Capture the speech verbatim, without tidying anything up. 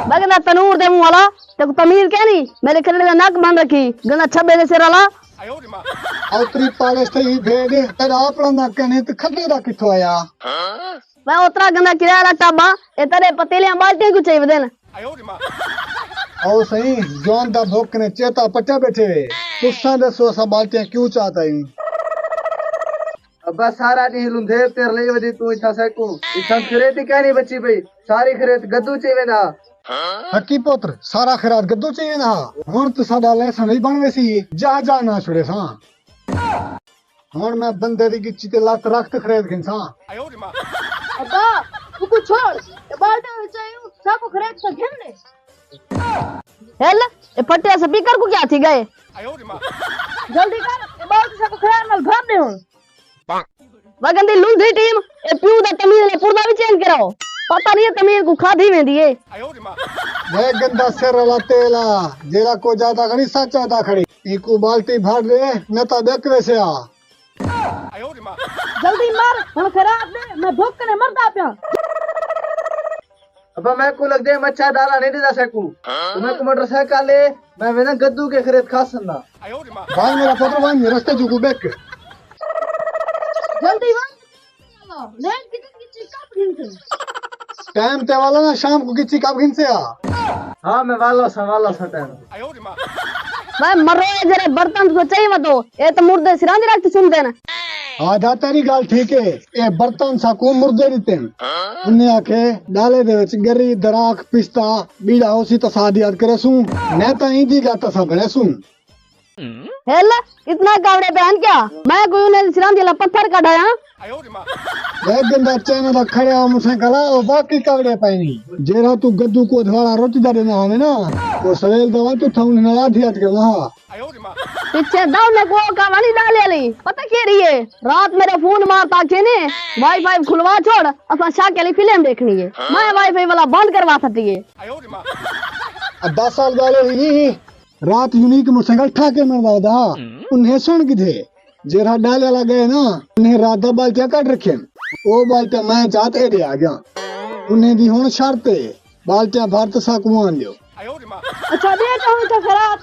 بگدا تنور دے منہ والا، تیکوں تمیز کینی؟ میݙے کھلڑے دا نک بن رکھی، گندا چھبے دے سر والا۔ اوتری پالش تھئی بھیݙ، تیݙا اپݨا نک کینی تے کھلڑے دا کتھوں آیا؟ میں اوترا گندا کرایہ والا ٹابا، اے تیݙے پتیلیاں ٻالٹیاں کوں چائی ودن۔ او سئیں، جوان دا بھوک نے چیتا پٹیا ٻیٹھے وے۔ تساں ݙسو اساں ٻالٹیاں کیوں چا تائیں؟ ابا سارا ݙینہہ لندھیر تیر لئی ودی توں اتھاں سیکوں۔ اتھاں خریت ہی کائنی بچی پئی۔ ساری خریت گدو چئی ویندا۔ حقی پتر، سارا خیرات گدو چئی ویندا ہا۔ ہݨ تاں ساݙا لیسن ہی بݨ ویسی، جا جا نہ چھڑیساں۔ ہݨ میں بندے دی ڳچی تے لت رکھ تے خریت گھنساں۔ ابا، توں کوں چھوڑ، اے ٻالٹے وچ آیوں، ساکوں خریت تاں گھن ݙے۔ ہل، اے پھٹیا سپیکر کوں کیا تھی ڳئے؟ جلدی کر، اے ٻالٹے ساکوں خریت نال بھر ݙے ہݨ۔ وڳندی لندھی ٹیم، اے پیو دا تمیز نال پردہ وی چینج کراؤ۔ پتہ نہیں اے تمیز کوں کھادی ویندی اے۔ وے گندا سر والا تیل آ، جیڑھا کجھ آہدا کھڑی، سچ آہدا کھڑی۔ اینکوں بالٹی بھر ݙے، نہ تاں ݙک ویسے آ۔ جلدی مر، ہݨ خیرات ݙے، میں بھک کنے مردا پیاں۔ ابا میکوں لڳدے مچھا ݙالا نہیں ݙیندا سیکوں۔ توں میکوں موٹر سائیکل ݙے، میں وینداں گدو کے خرید کھاساں۔ ونڄ میݙا پتر ونڄ، رستے چوں کوں ݙک۔ جلدی ونڄ۔ لیٹ کتنے کی چیک اپ گھنسے؟ ٹائم تے والا نا، شام کوں ڳچی کب گھنسے آ؟ ہاں، میں والا ساں، والا ساں ٹائم۔ وے مرو، اے جیڑھے برتن تساں چئی ودو، اے تاں مردے سراں دی رکھ تے سمدن۔ ہا دا، تیݙی ڳالھ ٹھیک ہے، اے برتن ساکوں مردے ݙتے ہن۔ انہیں آکھے، ݙالے دے وچ ڳری، دراکھ، پستہ، ٻیڑا ہوسی تاں ساݙی یاد کریسوں، نہ تاں ایندی ڳت اساں بݨیسوں۔ ہل، اتنا کاوڑے پئے ہن کیا؟ میں کوئی انہیں دی سراں دی اللہ پتھر کڈھ آیاں۔ اے گندا چائنا دا کھڑیا موٹرسائیکل آ، او واقعی کاوڑے پئے نی۔ جیڑھا توں گدو کوں ادھواڑا روٹی دا ݙیندا ہوویں نا، او سویل دا ونڄ توں تھاں انہیں نال آدھی ہتھ کرنا ہا۔ پچھے دا انہیں کوں او کاوانی ݙالے آلی، پتہ کیڑھی ہے؟ رات میݙے فون مار تے آکھے نے، وائی فائی کھلوا چھوڑ، اساں شاکے آلی فلم ݙیکھݨی ہے۔ میں وائی فائی والا بند کروا سٹی ہے۔ اے دس سال ڳالھ ہوئی، رات یونیک موٹرسائیکل ٹھاکے مردا ہا۔ انہیں سݨ گھدے۔ جیڑھا ݙالے آلا ڳئے نا، انہیں رات دا ٻالٹیاں کڈھ رکھے۔ او ٻالٹیاں میں چا تے ایݙے آ ڳیاں۔ انہیں دی ہݨ شرط ہے، ٻالٹیاں بھر تے ساکوں آن ݙیو۔ اچھا، ݙے تاں ہݨ تاں خیرات۔